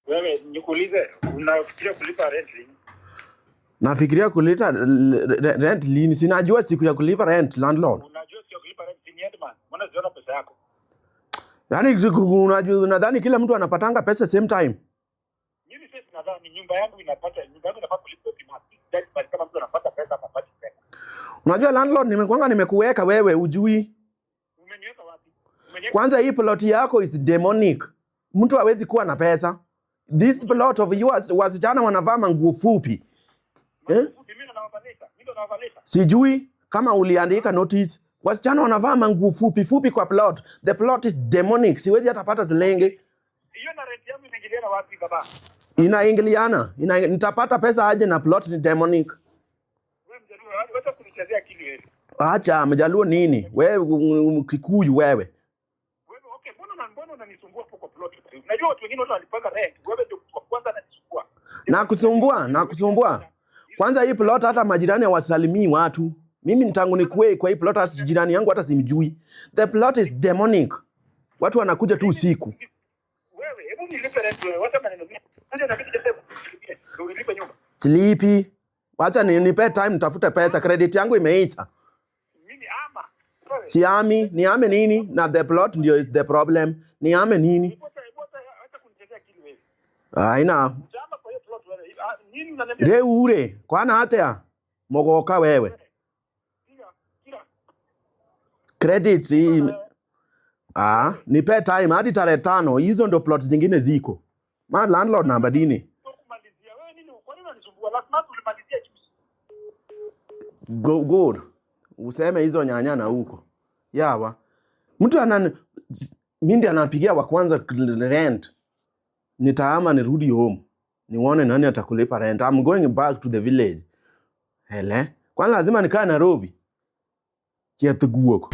Wewe nikuulize, unafikiria kulipa rent lini? Nafikiria kulipa rent lini? Sinajua siku ya kulipa rent, landlord. Unajua sio kulipa rent ni Edman. Mbona siona pesa yako? Yaani unajua, unadhani kila mtu anapatanga pesa same time? Mimi sasa nadhani nyumba yangu inapata kulipa every month. That but kama mtu anapata pesa ama hapati pesa. Unajua landlord, nimekuanga nimekuweka wewe ujui. Umeniweka wapi? Umeniweka Kwanza hii plot yako is demonic. Mtu hawezi kuwa na pesa. This plot of yours, wasichana wanavaa manguo fupi. Eh? Mimi ndo nawavalisha. Mimi ndo nawavalisha. Sijui kama uliandika notice. Wasichana wanavaa manguo fupi fupi kwa plot. The plot is demonic. Siwezi hata pata zilenge. Hiyo na rent yangu inaingiliana wapi, baba? Inaingiliana. Nitapata pesa aje na plot ni demonic? Wewe Mjaluo, wacha kunichezea akili wewe. Acha Mjaluo nini? Wewe Kikuyu wewe. Wewe okay, mbona unanisumbua hapo kwa plot? Unajua watu wengine wote walipanga rent, wewe ndio mtu wa kwanza ananisumbua. Nakusumbua, nakusumbua. Kwanza hii plot hata majirani hawasalimii watu. Mimi tangu nikuwe kwa hii plot hata jirani yangu hata simjui. The plot is demonic. Watu wanakuja tu usiku. Wewe, hebu nilipe rent wewe. Wacha maneno mengi. Sasa inabidi nipe ndio unilipe nyumba. Silipi. Wacha nipe time nitafute pesa. Credit yangu imeisha. Mimi ama. Wewe. Siami, niame nini? Na the plot ndio is the problem. Niame nini? Hebu acha kunichezea akili wewe. Aina. Utaama kwa hiyo plot wewe. Ah, nini unaniambia? Reure, kwana atea. Mogoka wewe. Kila kila Credit hii. Ah, nipe time hadi tarehe 5. Hizo ndo plot zingine ziko. Ma landlord namba dini. Kumalizia wewe nini? Kwa nini unanisumbua? Last month ulimalizia juzi. Go, good. Useme hizo nyanya na huko. Yawa. Mtu anan mimi ndiye anapigia wa kwanza rent. Nitaama nirudi home. Nione nani atakulipa rent. I'm going back to the village. Hele. Kwani lazima nikae Nairobi? Kiatu guok.